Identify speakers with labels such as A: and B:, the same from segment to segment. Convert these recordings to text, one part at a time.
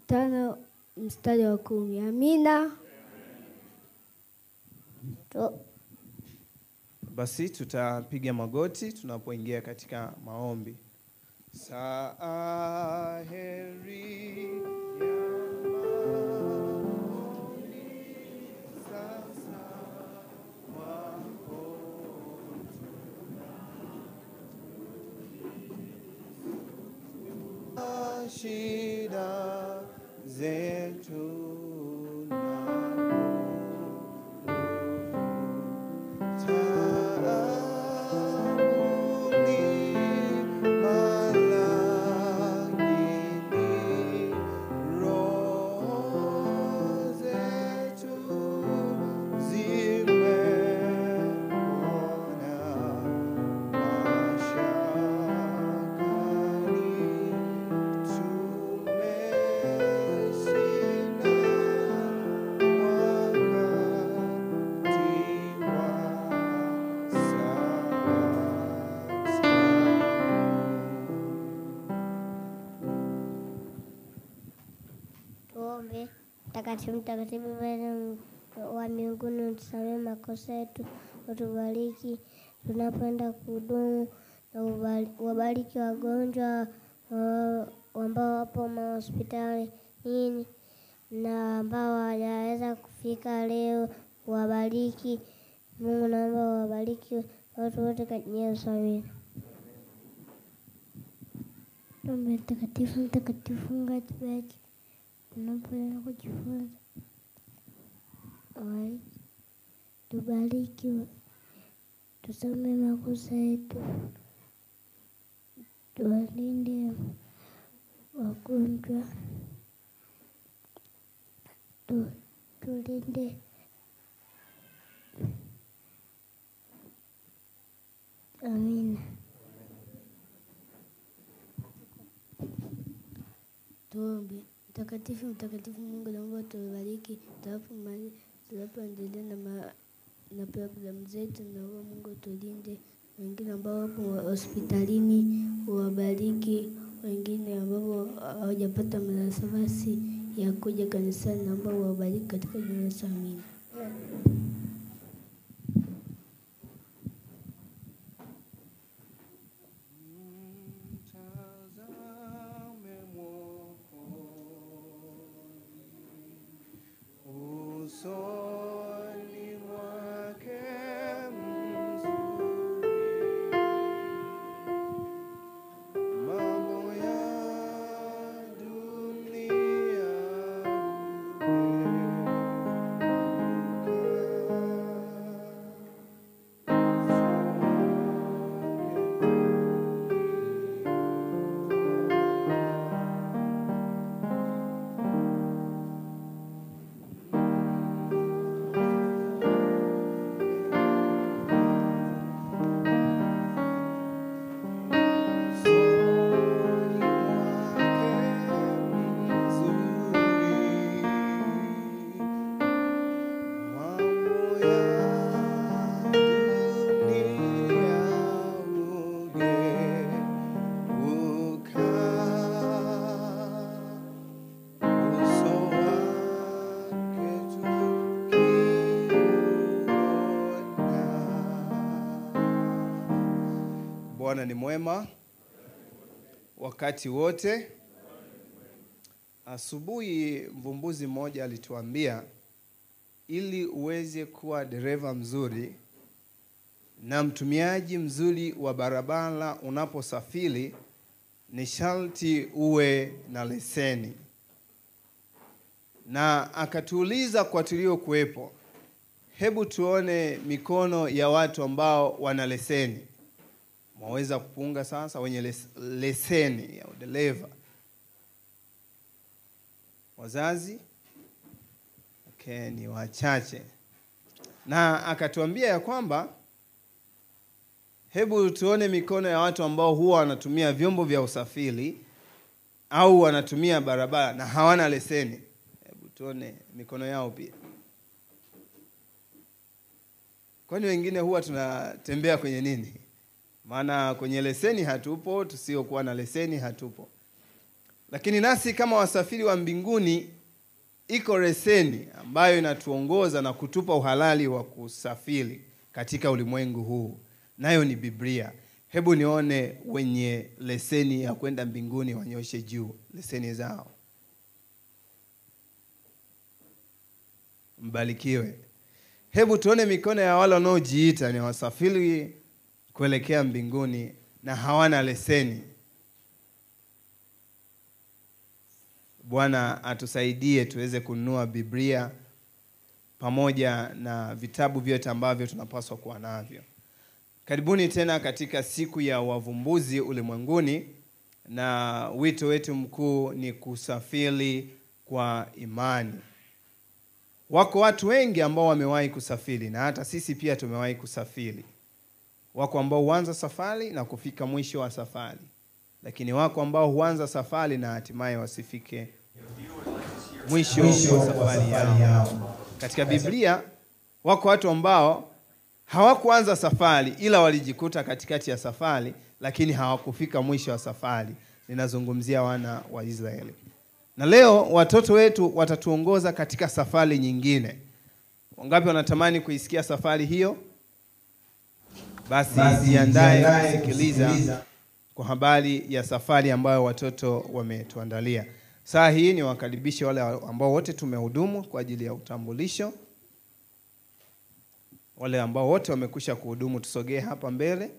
A: 5 mstari wa 10. Amina.
B: Basi tutapiga magoti tunapoingia katika maombi. Saa heri ya maombi sasa wako tuna shida zetu
C: Mtakatifu, mtakatifu wa mbinguni, utusamehe makosa yetu, utubariki tunapoenda kuhudumu, na wabariki wagonjwa ambao wapo mahospitalini na ambao hawajaweza kufika leo, wabariki. Mungu, naomba wabariki watu wote katika Yesu. Amina. Mtakatifu, mtakatifu Mungu atubariki tunapoenda kujifunza, tubariki, tusamehe makosa yetu, tuwalinde wagonjwa, tulinde. Amina.
A: Tuombe. Mtakatifu, mtakatifu Mungu, naomba tubariki tunapoendelea na programu zetu. Naomba Mungu tulinde wengine ambao wapo hospitalini, wabariki wengine ambao hawajapata nafasi ya kuja kanisani, naomba wabariki katika jina la Yesu. Amina.
B: Usoni mwake mzuri, mambo ya dunia Bwana ni mwema wakati wote. Asubuhi mvumbuzi mmoja alituambia ili uweze kuwa dereva mzuri na mtumiaji mzuri wa barabara unaposafiri ni sharti uwe na leseni. Na akatuuliza kwa tuliokuwepo, hebu tuone mikono ya watu ambao wana leseni. Mwaweza kupunga sasa wenye leseni ya udereva. Wazazi? Okay, ni wachache. Na akatuambia ya kwamba hebu tuone mikono ya watu ambao huwa wanatumia vyombo vya usafiri au wanatumia barabara na hawana leseni. Hebu tuone mikono yao pia. Kwani wengine huwa tunatembea kwenye nini? Maana kwenye leseni hatupo, tusiokuwa na leseni hatupo. Lakini nasi kama wasafiri wa mbinguni, iko leseni ambayo inatuongoza na kutupa uhalali wa kusafiri katika ulimwengu huu, nayo ni Biblia. Hebu nione wenye leseni ya kwenda mbinguni wanyoshe juu leseni zao. Mbarikiwe. Hebu tuone mikono ya wale wanaojiita ni wasafiri kuelekea mbinguni na hawana leseni. Bwana atusaidie tuweze kununua Biblia pamoja na vitabu vyote ambavyo tunapaswa kuwa navyo. Karibuni tena katika siku ya wavumbuzi ulimwenguni, na wito wetu mkuu ni kusafiri kwa imani. Wako watu wengi ambao wamewahi kusafiri, na hata sisi pia tumewahi kusafiri. Wako ambao huanza safari na kufika mwisho wa safari, lakini wako ambao huanza safari na hatimaye wasifike mwisho wa safari yao. Katika Biblia wako watu ambao hawakuanza safari ila walijikuta katikati ya safari, lakini hawakufika mwisho wa safari. Ninazungumzia wana wa Israeli. Na leo watoto wetu watatuongoza katika safari nyingine. Wangapi wanatamani kuisikia safari hiyo? Basi jiandae kusikiliza kwa habari ya safari ambayo watoto wametuandalia. Saa hii ni wakaribishe wale ambao wote tumehudumu kwa ajili ya utambulisho. Wale ambao wote wamekwisha kuhudumu, tusogee hapa mbele.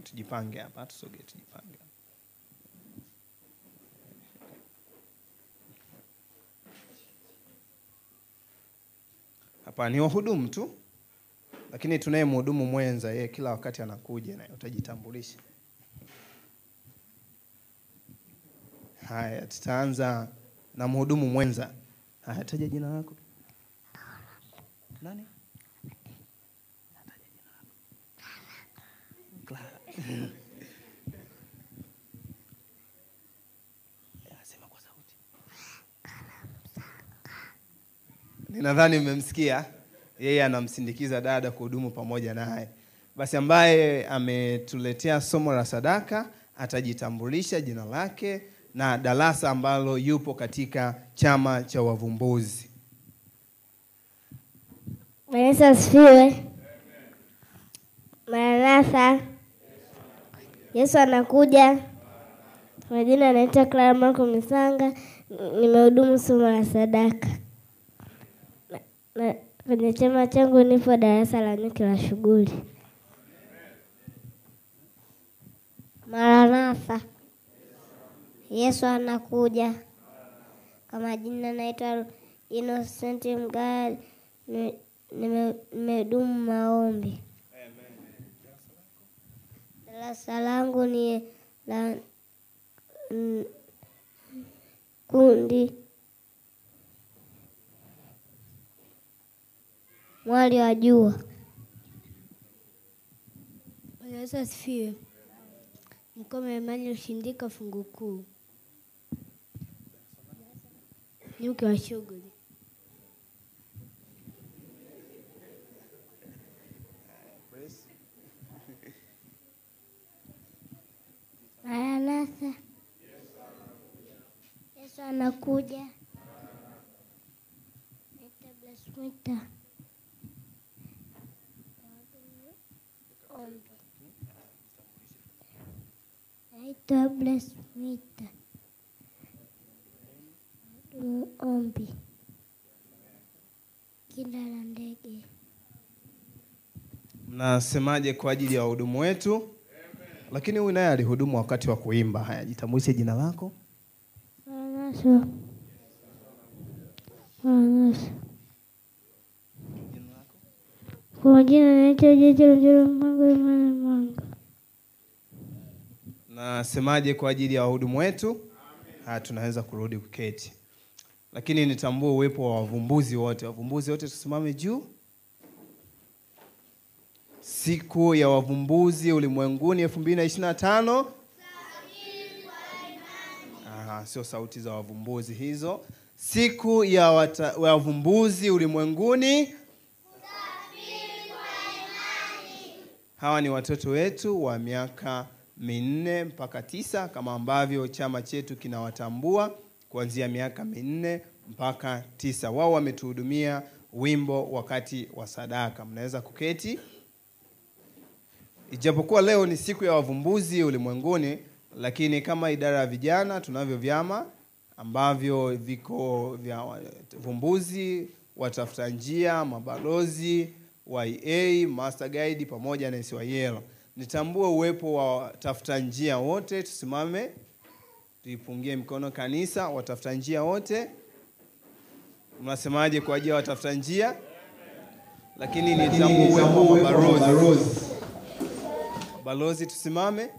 B: Tujipange hapa, tusogee, tujipange. Hapa ni wahudumu tu, lakini tunaye mhudumu mwenza, yeye kila wakati anakuja na utajitambulisha. Haya, tutaanza na mhudumu mwenza. Haya, taja jina lako. Nani? Taja jina lako. Clara. Sema kwa sauti. Ninadhani mmemsikia. Yeye anamsindikiza dada kuhudumu pamoja naye. Basi ambaye ametuletea somo la sadaka atajitambulisha jina lake na darasa ambalo yupo katika chama cha wavumbuzi.
C: Bwana Yesu asifiwe. Maranatha. Yesu anakuja. Kwa jina naitwa Clara Marco Misanga, nimehudumu somo la sadaka. Na kwenye chama changu nipo darasa la nyuki la shughuli. Maranatha. Yesu anakuja. Kama jina naitwa Innocent Mgaya, nimedumu maombi. Darasa langu ni la kundi mwali wa jua.
A: Bwana Yesu asifiwe. Mkome Emmanuel Shindika fungu kuu. Nyuki wa shughuli.
C: Maranatha. Yesu anakuja. Naitwa Bless Mwita. Naitwa Bless Mwita. Ombi. Kinda la ndege.
B: Mnasemaje kwa ajili ya wahudumu wetu? Lakini huyu naye alihudumu wakati wa kuimba. Haya, jitambulishe jina lako.
C: Maranatha. Maranatha.
B: Jina lako?
C: Kwa jina naitwa Jeje Njoro Mwango Imani Mwango.
B: Nasemaje kwa ajili ya wahudumu wetu? Haya, tunaweza kurudi kuketi. Lakini nitambue uwepo wa wavumbuzi wote. Wavumbuzi wote tusimame juu. Siku ya wavumbuzi ulimwenguni 2025. Aha, sio sauti za wavumbuzi hizo. Siku ya wavumbuzi ulimwenguni. Hawa ni watoto wetu wa miaka 4 mpaka 9 kama ambavyo chama chetu kinawatambua kuanzia miaka 4 mpaka 9. Wao wametuhudumia wimbo wakati wa sadaka. Mnaweza kuketi. Ijapokuwa leo ni siku ya wavumbuzi ulimwenguni, lakini kama idara ya vijana tunavyo vyama ambavyo viko vya wavumbuzi, watafuta njia, mabalozi, YA, Master Guide pamoja na SYL. Nitambue uwepo wa watafuta njia wote, tusimame tuipungie mkono kanisa. Watafuta njia wote, mnasemaje kwa ajili ya watafuta njia? Lakini nitambue uwepo wa mabalozi. Balozi tusimame.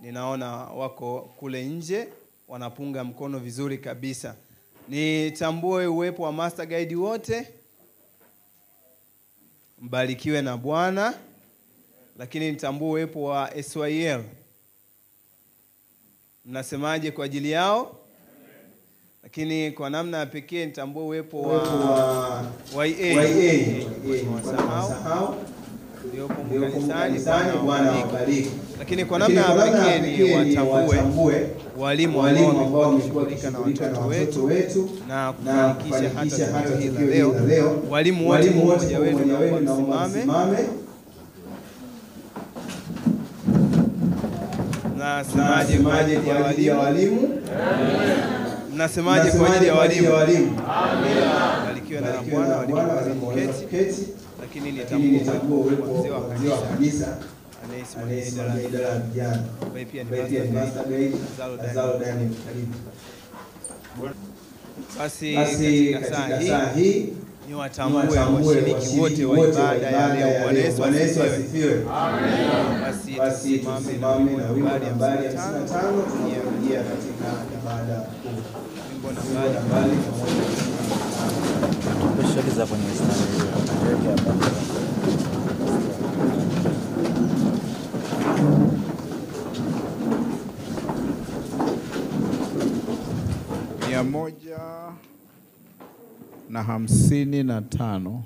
B: Ninaona wako kule nje wanapunga mkono vizuri kabisa. Nitambue uwepo wa Master Guide wote. Mbarikiwe na Bwana. Lakini nitambue uwepo wa SYL. Mnasemaje kwa ajili yao? Lakini kwa namna ya pekee nitambue uwepo wa YA. Ndio kanisani, Bwana awabariki. Lakini kwa namna ya pekee ni watambue walimu ambao wamekuwa wakishughulika na watoto wetu na kufanikisha hata tukio hili leo. Walimu wote mmoja wenu naomba msimame. Mnasemaje kwa ajili ya walimu? Mnasemaje kwa ajili ya walimu? Amina. Barikiwe na Bwana. Walimu waweza kuketi. Lakini nitambue uwepo wa mzee wa kanisa anayesimamia idara ya vijana ambaye pia ni Master Guide Lazaro Daniel. Karibu. Basi katika saa hii ni watambue washiriki wote wa ibada ya leo. Bwana Yesu asifiwe. Amen. Basi tusimame na wimbo nambari 55 tunapoingia katika ibada kuu. Wimbo nambari 1.
D: Tupe za kwenye mstari hapa.
E: Mia 155.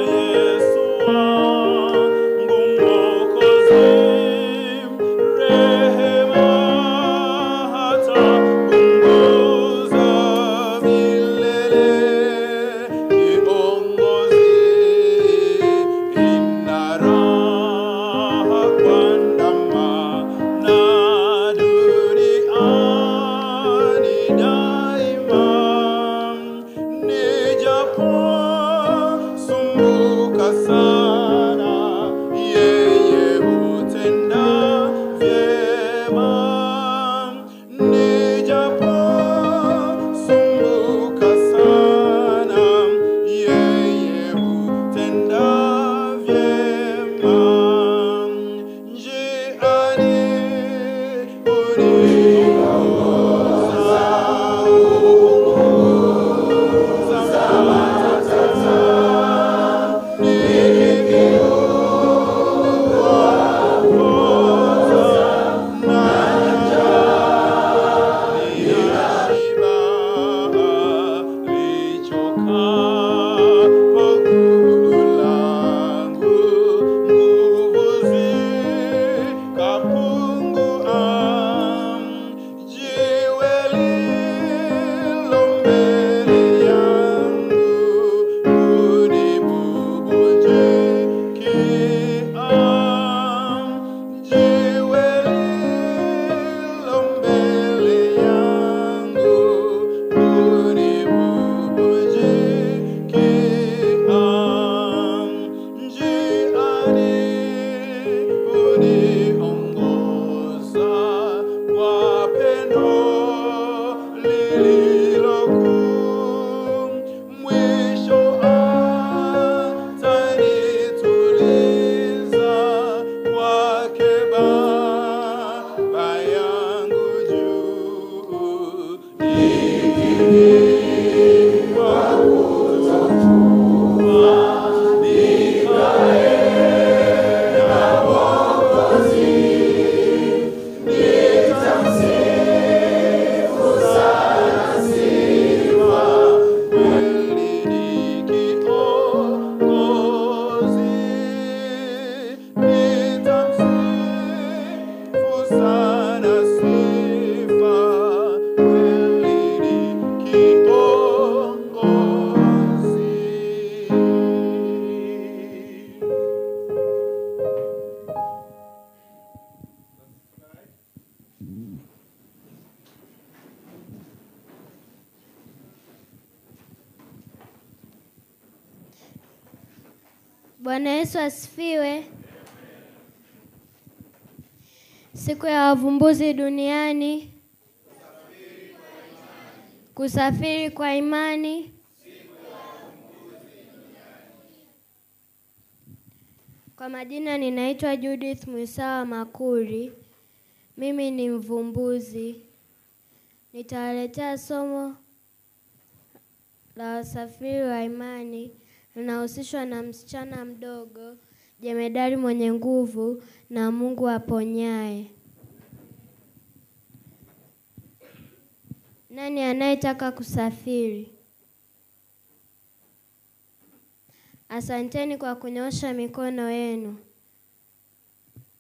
F: Yesu wangu Mwokozi.
A: Bwana Yesu asifiwe. Siku ya wavumbuzi duniani. Kusafiri kwa imani. Kwa majina ninaitwa Judith Mwisawa Makuri. Mimi ni mvumbuzi. Nitawaletea somo la wasafiri wa imani linahusishwa na msichana mdogo, jemedari mwenye nguvu na Mungu aponyaye. Nani anayetaka kusafiri? Asanteni kwa kunyoosha mikono yenu.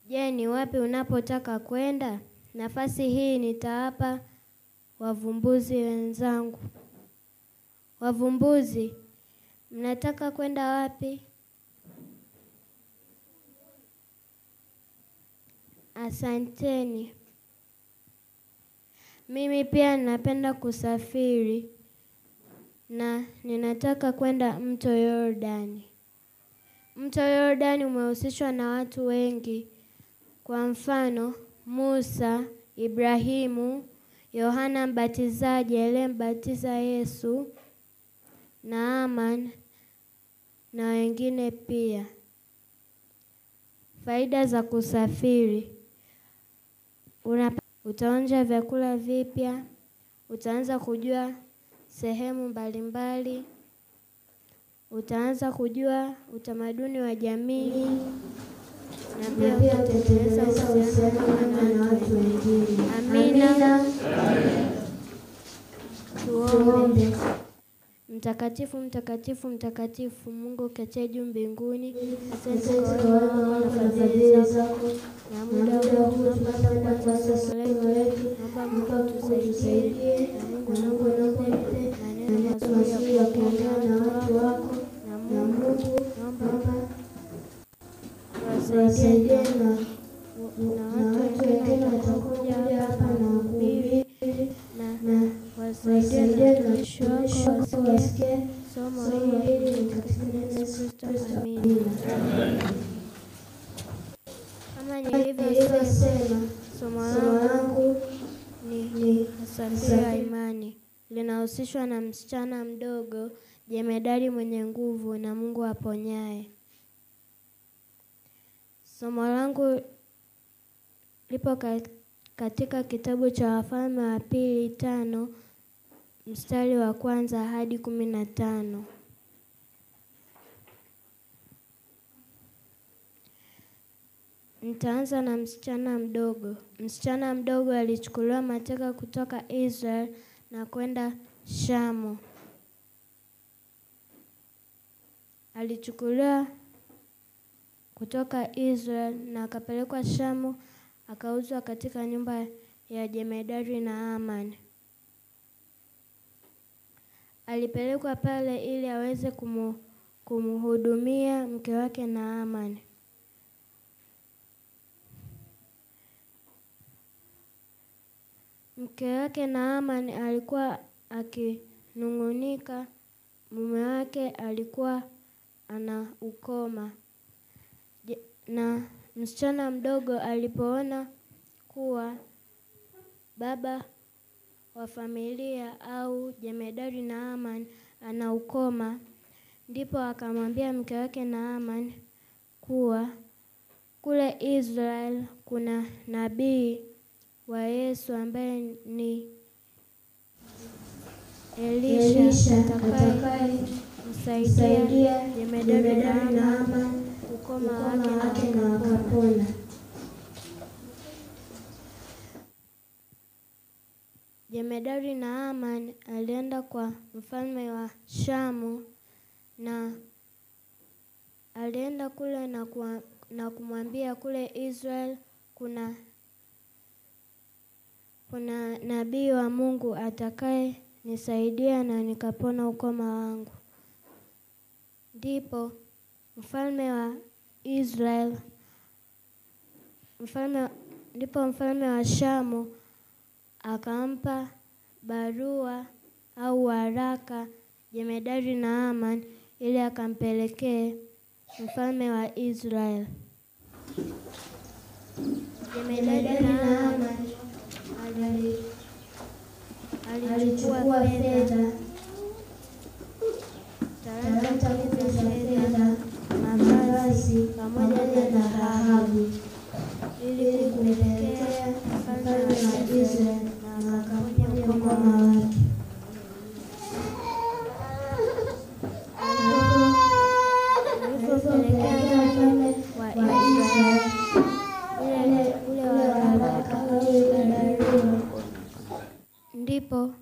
A: Je, ni wapi unapotaka kwenda? Nafasi hii nitawapa wavumbuzi wenzangu. Wavumbuzi, mnataka kwenda wapi? Asanteni. Mimi pia napenda kusafiri na ninataka kwenda mto Yordani. Mto Yordani umehusishwa na watu wengi. Kwa mfano, Musa, Ibrahimu, Yohana Mbatizaji aliyembatiza Yesu, Naaman na wengine pia. Faida za kusafiri: utaonja vyakula vipya, utaanza kujua sehemu mbalimbali, utaanza kujua utamaduni wa jamii, na pia utatengeneza uhusiano mwema na watu wengine. Amina. Tuombe. Mtakatifu, mtakatifu, mtakatifu, Mungu uketie juu mbinguni, asante kwa wema wako na fadhili zako, na muda huu tunapoenda kuanza somo letu, naomba Mungu tusaidie, na Mungu unipe maneno mazuri ya kuongea na watu wako, na Mungu naomba tuwasaidie na watu wengine watakuja hapa na kuhubiri, na wasaidie na watumishi wako wasikie somo hili katika Yesu Kristo. Amina. Kama nilivyosema, somo langu ni usafiri wa imani. Linahusishwa na msichana mdogo, jemedari mwenye nguvu na Mungu aponyaye. Somo langu lipo katika kitabu cha Wafalme wa Pili 5 mstari wa 1 hadi 15. Nitaanza na msichana mdogo. Msichana mdogo alichukuliwa mateka kutoka Israel na kwenda Shamu. Alichukuliwa kutoka Israel na akapelekwa Shamu, akauzwa katika nyumba ya jemedari Naaman. Alipelekwa pale ili aweze kumhudumia mke wake Naaman. Mke wake Naaman alikuwa akinungunika, mume wake alikuwa ana ukoma. Na msichana mdogo alipoona kuwa baba wa familia au jemedari Naaman ana ukoma, ndipo akamwambia mke wake Naaman kuwa kule Israel kuna nabii wa Yesu ambaye ni Elisha atakayemsaidia jemedari Naaman ukoma wake na akapona. Jemedari Naaman alienda kwa mfalme wa Shamu na alienda kule na kumwambia kule Israel kuna nabii wa Mungu atakaye nisaidia na nikapona ukoma wangu. Ndipo mfalme wa Israel, ndipo mfalme wa Shamu akampa barua au waraka jemedari Naaman ili akampelekee mfalme wa Israel. Jemedari Naaman alichukua fedha, talanta 10 za fedha, mavazi pamoja na dhahabu ili kumpelekea mfalme wa Israel, na akaponya ukoma wake. Alipopelekea mfalme wa Israel ule waraka au barua, ndipo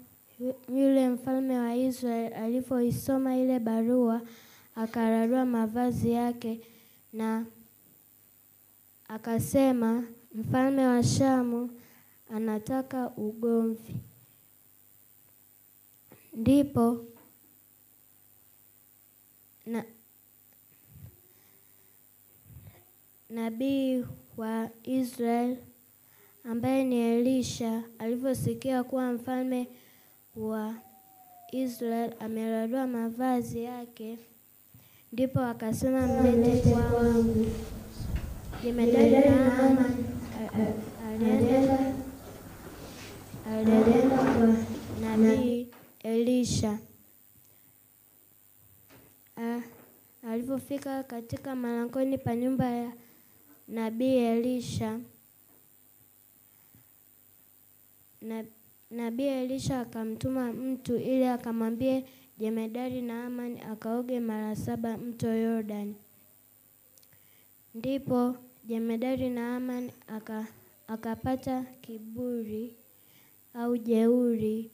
A: yule mfalme wa Israel alipoisoma ile barua akararua mavazi yake na akasema, mfalme wa Shamu anataka ugomvi. Ndipo nabii wa Israel ambaye ni Elisha aliposikia kuwa mfalme wa Israel amerarua mavazi yake, ndipo akasema, mlete kwangu. Jemedari Naaman alienda kwa nabii Elisha. Alipofika katika malangoni pa nyumba ya nabii Elisha, nabii Elisha akamtuma mtu ili akamwambie jemedari Naaman akaoge mara 7 mto Yordani. Ndipo jemedari Naaman akapata kiburi au jeuri,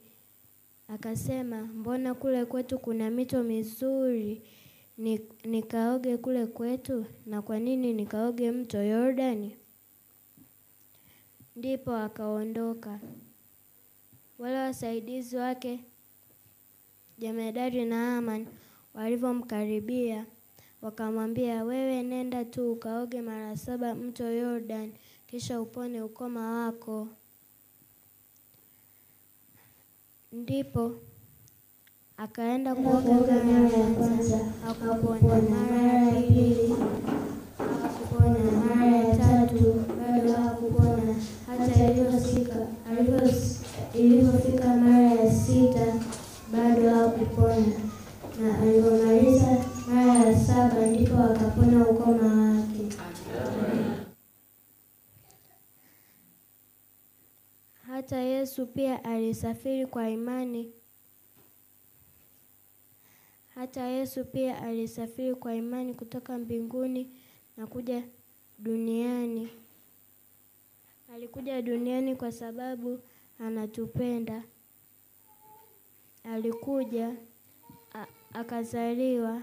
A: akasema, mbona kule kwetu kuna mito mizuri, nikaoge kule kwetu, na kwa nini nikaoge mto Yordani? Ndipo akaondoka. Wale wasaidizi wake jemedari Naaman walivyomkaribia wakamwambia, wewe nenda tu ukaoge mara 7 mto Yordan, kisha upone ukoma wako. Ndipo akaenda kuoga mara ya kwanza, hakupona. Mara ya pili hakupona. Mara ya tatu bado hakupona. Hata ilipofika mara ya 6 bado hakupona. Na alipomaliza mara ya 7 ndipo akapona ukoma wake. Hata Yesu pia alisafiri kwa imani. Hata Yesu pia alisafiri kwa imani kutoka mbinguni na kuja duniani. Alikuja duniani kwa sababu anatupenda. Alikuja akazaliwa,